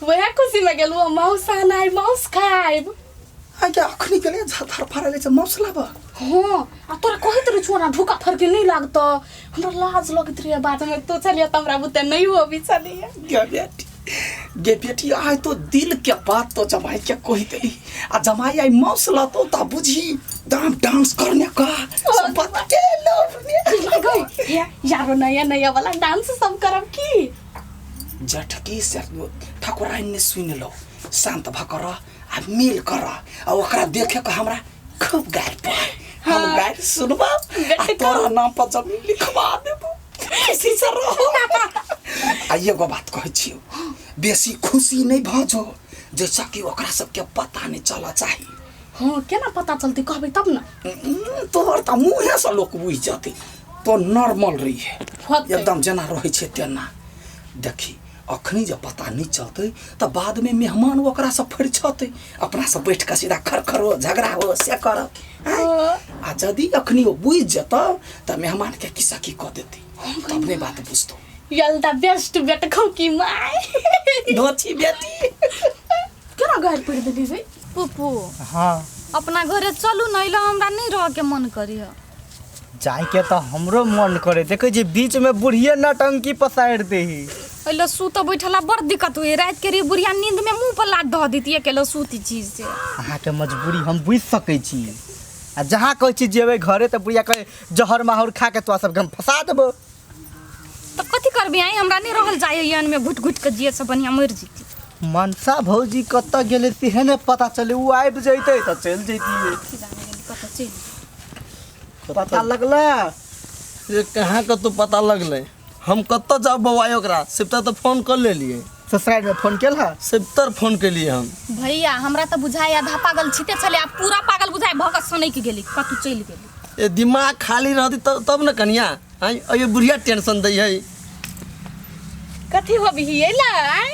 वएह खुशी में गेलहुँ माउस आनाइ माउस खायब। आ गे अखनी गेलै धर फड़ले छै माउस लाबऽ। हाँ आ तोरा कहैत रहै छौ ना ढुका फरके नहीं लागतो, हमरा लाज लगैत रहे बात में। तो चलिए त हमरा बुते नहीं हो भी चलिए। गे बेटी गे बेटी आइ तो दिल के बात तो जमाई के कहि देली आ जमाई आई माउस लतो त बुझी दाम डांस करने का संपत्ति के लोभ ने गई या यारो नया नया वाला डांस सब करब की। जठकी से ठकुराइन ने सुन लो, शांत भ कर आ मिल कर आ ओकरा देखे के हमरा खूब गारि पड़े, हम गारि सुनबा आ तोरा नाम पर जमीन लिखवा देबो, खुशी से रहो। आ एगो बात कहै छियौ, बेसी खुशी नहीं भऽ जो जैसा कि ओकरा सबके पता नहीं चलऽ चाही। हाँ केना पता चलतै कहबै तब ना। तोहर तऽ मुँहे से लोक बुझि जेतै, तो नॉर्मल रही है होतै। एकदम जेना रहै छै तेना। देखी अखनी जे पता नहीं चलतै तऽ बादमे मेहमान ओकरासँ फरिछतै, अपनासँ बैठ कऽ सीधा खरखर हो झगड़ा हो से करत। आ यदि अखनी ओ बुझि जेतौ तऽ मेहमानके की सकी कऽ देतै, तब नहि बात बुझतौ। यल द बेस्ट बेटखौ की my धोची बेटी केना गारि पढ़ि देली रे। पुपू हाँ अपना घरे चलू न, अइला हमरा नहीं रह के मन करी है। जाइके तऽ हमरो मन करे, देखै छी बीच में बुढ़िए नटंकी पसारि देही। अइला सुत बैठला बड़ दिक्कत होई, रात के रे बुढ़िया नींद में मुंह पर लात धऽ देती अकेले सूती चीज से। अहाँके मजबूरी हम बुझि सकै छी, आ जहाँ कहै छी जेबै घरे तऽ बुढ़िया कहै जहर माहौर खा के तोरा सबके हम फंसा देबौ। तऽ कथी करबी आई, हमरा नहीं रहल जाय एहन में घुट घुट के जिए से बढ़िया मरि जेती। मनसा भौजी कतऽ गेलै सेहे नहि पता चलै, ओ आबि जैतै तऽ चलि जैतियै। की जाने गेली कतऽ चलि पता लगला ये कहाँ कतौ पता लगलै? हम कतऽ जाउ बौआ ओकरा सिफ्टर तऽ फोन कर लेलियै। ससुराल में फोन केल हा? सिफ्टर फोन केलियै हम। भैया हमरा तऽ बुझाइ आधा पागल छिते छलै, आब पूरा पागल बुझाइ भऽ कऽ सनकि गेली, कतौ चलि गेली। ए दिमाग खाली रहती तब न कनिया। आँय अयो बुढ़िया टेंशन दै है। कथी होबही अइला आँय?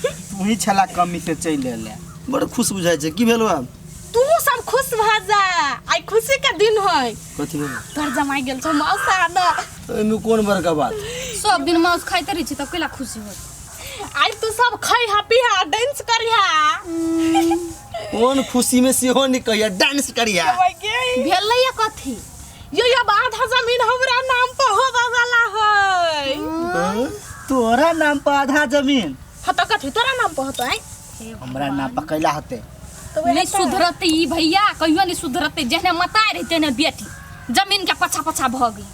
तू ही छला कमी से चलि एले। बड़ खुश बुझाइ छै, की भेलो आब? तू सब खुश भऽ जा, आइ खुशी के दिन है। कथी भेलो? तोहर जमाई गेल छौ मौसा न। एहिमे कोन बड़का बात? सब दिन मांस खाइते रहै छी तब कैला खुशी होत? आइ तू सब खैहा पीहा डांस करिहा। कोन खुशी में सेहो नहीं कहिया डांस करिया। भेलै या कथी? यो अब आधा जमीन हमरा नाम पर होबे वाला है। तोरा नाम पर आधा जमीन? हाँ तो कथी तोरा नाम पर होतो आइ? हमरा नाम पर कैला होते? तो वएह नहीं तऽ। सुधरते ई भैया, कहियो नहीं सुधरते। जेहने मताए रही तेहने बेटी जमीन के पछा पछा भऽ गेल।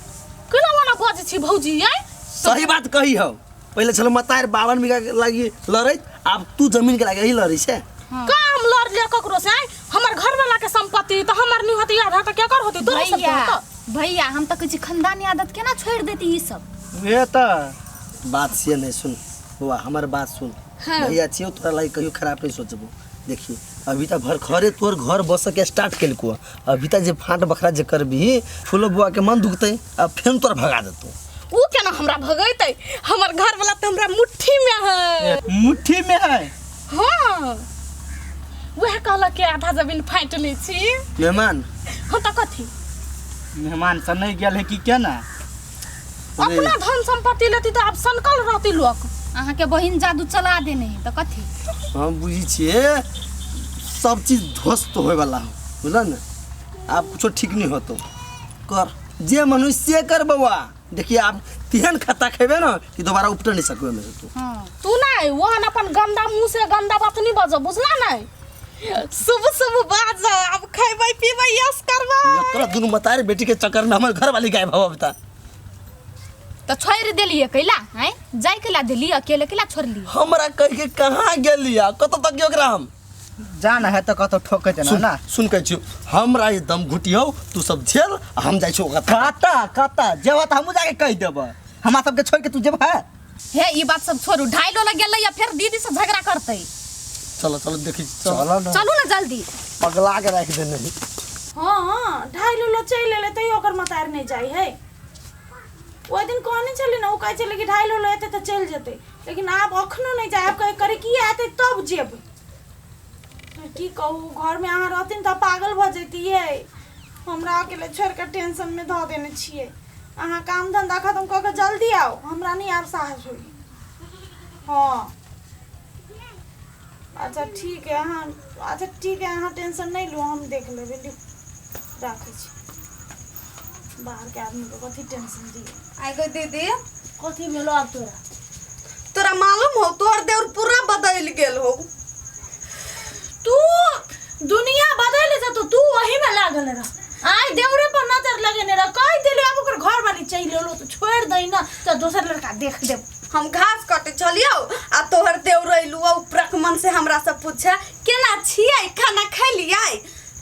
केना ओना बजै छी भौजी आइ? सही बात कही हो, पहिले छल मतार 52 बीघा के लागी लड़ैत, आब तू जमीन के लागी यही लड़ै छै। काम लड़ लिया ककरो से आइ? हमर घर वाला के संपत्ति तऽ हमर नहीं होती आधा तऽ केकर होती? तोरे सबके भैया होतो। भैया हम तऽ कहै छी खानदानी आदत केना छोड़ि देती ई सब? उहे तऽ बात से नहीं सुन बौआ, हमर बात सुन। हाँ। भैया छियौ तोरा लागी कहियो खराब नहीं सोचबो। देखी अभी तक भर घरे तोर घर बस के स्टार्ट केलको, अभी तक जे फाट बखरा जे करबी फूलो बुआ के मन दुखतै आ फेन तोरा भगा देतौ। ऊ केना हमरा भगैतै? हमर घर वाला तऽ हमरा मुट्ठी में है। मुट्ठी में है? हाँ वह कहलक कि आधा जमीन फाटि लै छी। मेहमान? हाँ तऽ कथी मेहमान से नहीं गेल है कि केना? अपना धन संपत्ति लेती तऽ आब सनकल रहती लोक। अहाँके बहिन जादू चला देने है तऽ कथी? हम बुझी छियै सब चीज ध्वस्त होय वाला हो, बुझल ने? आब कुछो ठीक नहीं होतो। कर जे मन होई से कर बौआ। देखिए आब तेहन खत्ता खेबे ना कि दोबारा उपट नहीं सकबे में से तू। हाँ। तू नहीं वहन अपन गंदा मुंह से गंदा बात नहीं बजो, बुझला नहीं? शुभ शुभ बाज, अब खेबै पीबै यस करबै। एकरा दुनू मतारे बेटी के चक्कर में हमर घर वाली गायब हवा बता। तऽ छोड़ि देलियै कैला? हैं जाय कैला देलियै? अकेले कैला छोड़लियै? हमरा कह के कहाँ गेलियै? कतऽ तक ओकरा हम जाना है तऽ कतौ ठोकै देना सुन ना। सुन कहै छियौ, हमरा एकदम घुटियौ, तू सब झेल आ हम जाइ छियौ ओकरा। कतऽ कतऽ जेबह तऽ हमहूँ जाके कहि देबह, हमरा सबके छोड़ि के तू जेबह? हे ई बात सब छोड़ू, ढाई लो गेलै या फेर दीदी से झगड़ा करतै। चलो चलो देखी चलो ना। चलू ना जल्दी। पगला के राखि देने है। हाँ ढाई लो चलि एलै तैयो ओकर मतार नहि जाइ है। ओहि दिन कहने छलै ने, ओ कहै छलै कि ढाई लो एतै तऽ चलि जेतै, लेकिन आब अखनो नहि जाइ, आब कहै करे की एतै तब जेबै। की कहू, घरमे अहाँ रहथिन तऽ पागल भऽ जैतियै। हमरा अकेले छोड़ि कऽ टेंशनमे धऽ देने छियै। अहाँ काम धंधा खतम कऽ कऽ जल्दी आउ, हमरा नहि आब साहस होइए। हाँ अच्छा ठीक है अहाँ अच्छा ठीक है अहाँ टेंशन नहीं लू हम देख लेबै लिउ राखै छी बाहरके आदमीके कथी टेंशन दियै आइ गो दीदी कथी भेलो आब तोरा तोरा मालूम हो तोहर देवर पूरा बदल गेल हो तू दुनिया बदल जेतो तू वही में लागल रह आइ देवरे पर नजर लगेने रह कहि देली आब ओकर घर वाली चलि एलो तऽ छोड़ि दही ना तऽ दोसर लड़का देख देब हम घास कटे छलियौ आ तोहर देवर अयलू आ उपरक मन से हमरा से पूछे केना छियै खाना खैलियै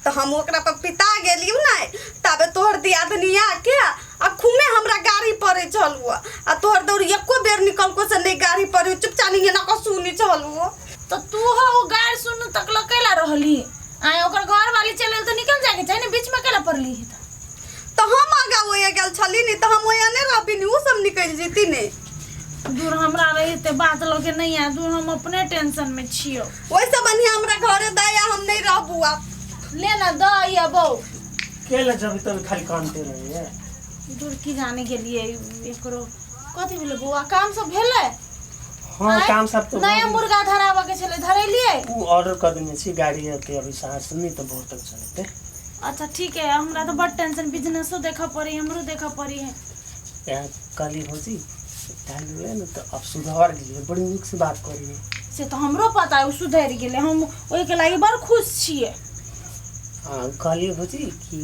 तऽ हम ओकरा पर पिता गेलियौ नहि ताबे तोहर दियादनी आके आ खूमे हमरा गाड़ी पड़े छलू आ तोहर दौड़ एको बेर निकलको से नहि गाड़ी पड़े चुपचाप एना कऽ सुनी छलू तऽ तू हो ओ गारि सुन तक लग कैला रहली आइ ओकर घर वाली चलि एल तऽ निकल जाके चाही ने बीच में कैला पड़ली तऽ तऽ हम आगा ओए गेल छली नहीं तऽ हम ओए नहि रहबी नी उ सब निकलि जेती ने दूर हमरा रहिते बात लऽ के नहीं आ दूर हम अपने टेंशन में छियो ओहिसँ बढ़िआँ हमरा घरे दया हम नहीं रहबू आब ले ना दही अबौ के ले जब तब खाली कानते रहिए दूर की जाने गेलिए एकरो कथी भेलै बौआ काम सब भेलै हाँ आँय? काम सब तो नया मुर्गा धराबऽ के छलै धरेलियै उ ऑर्डर कर देने छी गाड़ी एते अभी साँझ से नहीं तो भोर तक चलते अच्छा ठीक है हमरा तऽ बड टेंशन बिजनेसो देखऽ पड़ी हमरो देखऽ पड़ी है यहाँ कहली भौजी ढाल ले ना तो अब सुधर गेलिए बड़ी नीक से बात करिए से तऽ हमरो पता है ओ सुधरि गेलै हम ओहिके लागि बड़ खुश छियै हाँ कहलिए भौजी कि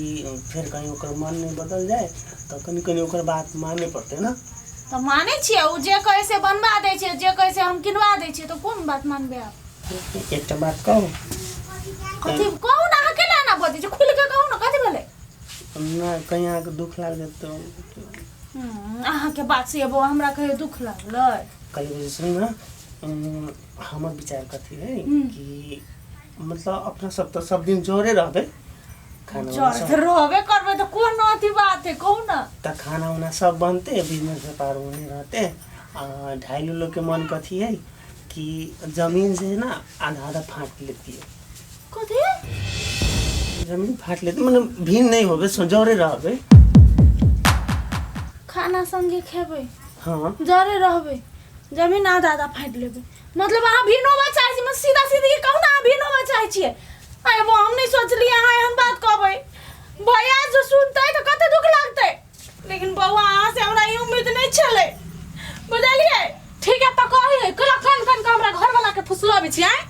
फेर कहीं ओकर मन नहीं बदल जाए तो कनी कनी ओकर बात माने पड़ते ना तऽ मानै छियै ओ जे कहै से बनबा दै छै जे कहै से हम किनवा दै छियै तऽ कोन बात मानबै आब एकटा बात कहू कथी कहू ने अहाँ केना एना बजै छी खुलि कऽ कहू ने कथी भेलै ना कहीं अहाँके दुख लागि जायत तऽ अहाँके बात से बौआ हमरा कहियो दुख लागलै कहलिए भौजी सुनू ना हमर विचार कथी है कि मतलब अपना सब तऽ सब दिन जोरे रहबै खाना उना जर सब तऽ रहबे करबै तऽ कोन अथी बात है कहू ने तऽ खाना उना सब बनते बिजनेस व्यापार ओने रहते आ ढाई लोग के मन कथी है कि जमीन जे है ना आधा आधा फाँट लेती है कथी जमीन फाँट लेती मतलब भीन नहीं होबे सो जरे रहबे खाना संगे खेबै हाँ जरे रहबै जमीन आधा आधा फाटि लेबै मतलब अहाँ भिन्न होबऽ चाहै छी मतलब सीधा सीधी कहू ने अहाँ भिन्न होबऽ चाहै छियै आइ वो हम नहि सोचलियै अहाँ एहन बात कहबै भैया जो सुनतै तऽ कते दुख लगतै लेकिन बौआ अहाँ से हमरा ई उम्मीद नहि छलै बुझलियै ठीक है तऽ कही है कला कन कन के हमरा घर वाला के फुसलाबै छी आँय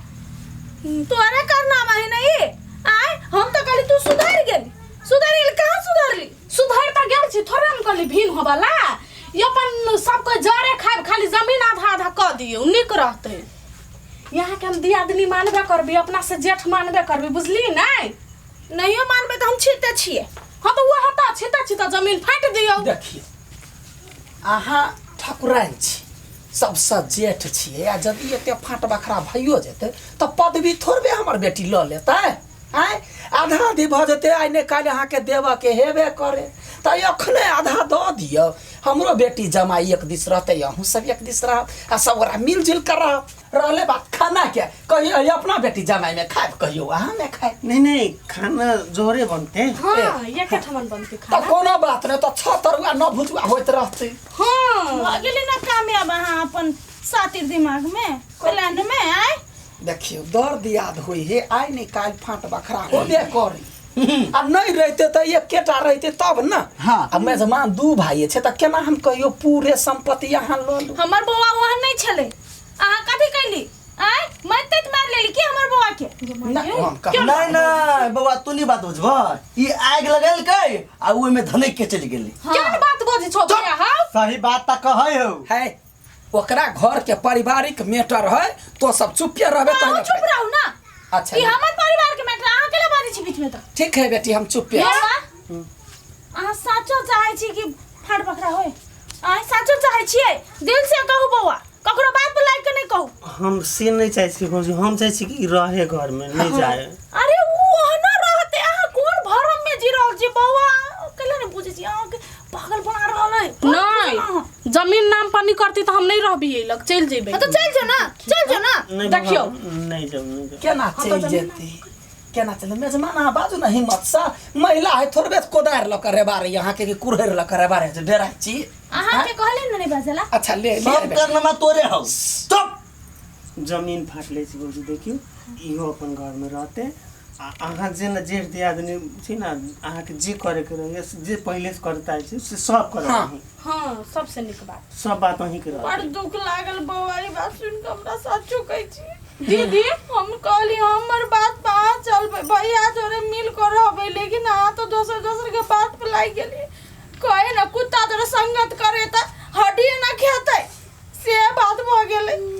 तोरे करनामा है नहीं आय हम तो कहली तू सुधर गेली सुधर गेली कहाँ सुधरली सुधर तऽ गेल छी थोड़े हम कहली भिन होबला ई अपन सबके जरे खायब खाली जमीन आधा आधा कऽ दियौ नीक रहतै यहाँ के हम दियादनी मानबे करबी अपना से जेठ मानबे करबी बुझली नहि नहियो मानबै तऽ हम छिते छियै हाँ तऽ वएह तऽ छिता छिता जमीन फाटि दियौ देखियौ अहाँ ठकुराइन छी सबसँ जेठ छियै आ यदि एते फाट बखरा भइयो जेतै तऽ पदवी थोड़बे हमर बेटी लऽ लेतै आँय आधा आधी भऽ जेतै आइ नहि काल्हि अहाँके देबऽके हेबे करे तऽ एखने आधा दऽ दियौ हमरो बेटी जमाइ एक दिस रहतै अहूँ सब एक दिस रहब आ सब गोरा मिलजुल कर रहब रहले बात खाना के कहियो अपना बेटी जमाइ में खायब कहियो अहाँ में खायब नहीं नहीं खाना जोरे बनते हाँ एके ठमन बनतै तऽ खाना कोनो बात नहि तऽ छह तरुआ नौ भुजुआ होइत रहतै हाँ भऽ गेलै ने कामयाब अहाँ अपन सातिर दिमाग में प्लान में आय देखियौ दर्द याद होइ हे आइ नहि काल्हि फाँट बखरा होबे करी आ नहि रहिते तऽ एकेटा रहिते तब ने हाँ। आ मेजमान दू भाई छै तऽ केना हम कहियो पूरे सम्पत्ति अहाँ लऽ लू हमर बौआ ओहन नहि छलै अहाँ कथी कैली आय मत तत मार लेली की हमर बौआ के नहि हम कह नहीं नहीं बौआ तू नहीं बात बुझबह ई आगि लगेलकै आ ओहिमे धनकि के चलि गेलै केहन बात बजै छौ भैया हौ सही बात तऽ कहै हौ है ओकरा घर के पारिवारिक मैटर है तो सब चुपिया रहबे अहूँ तहने चुप रहू ना अच्छा ई हमर परिवार के मैटर अहाँ केला बाजै छी बीच में तऽ ठीक है बेटी हम चुपिया बौआ अहाँ साचो चाहै छी कि फाट बखरा होय अहाँ साचो चाहै छियै दिल से कहू बौआ ककरो बात पर लागि के नहि कहू हम से नहीं चाहै छी भौजी हम चाहै छी कि रहे घर में नहीं जाए अरे उ ओहनो रहते अहाँ कोन भरम में जी रहल छी बौआ केला नहि बुझै छी अहाँके पागल बना रहल है नहीं जमीन नाम पर नहीं करती तो हम नहीं रहबी लग चल जेबै हाँ तो चल जो ना चल जो ना नहीं देखियौ। बाबा, नहीं जाऊ नहीं जाऊ केना चलि जेतै केना चलि मेजमान अहाँ बाजू ने हिम्मत से महिला है थोड़बे कोदारि लऽ कऽ रेबारे अहाँके कि कुरहरि लऽ कऽ रेबारे जे डेराइ छी अहाँ के कहले ने नहीं बाजला अच्छा ले ले सब बेटी। करनमा तोरे हौ चुप जमीन फाटले छै भौजी। देखियौ इहो अपन घरमे रहतै आ अहाँ जे ने जेठ दियादनी छी ने, अहाँके जे करैके रहैए से जे पहिलेसँ करैत आयल छी से सब करब अहीं। हाँ, सबसे नीक बात। सब बात अहीँके रहतै। बड़ दुख लागल बौआ ई बात सुनि कऽ हमरा, सचो कहै छी दीदी। हम कहली हमर बात पर अहाँ चलबै, भैया जोरे मिल कऽ रहबै, लेकिन अहाँ तऽ दोसर दोसर के बात पर लागि गेलियै। कहे ने कुत्ता जोरे संगत करे तऽ हड्डी ना खेतै, से बात भऽ गेलै।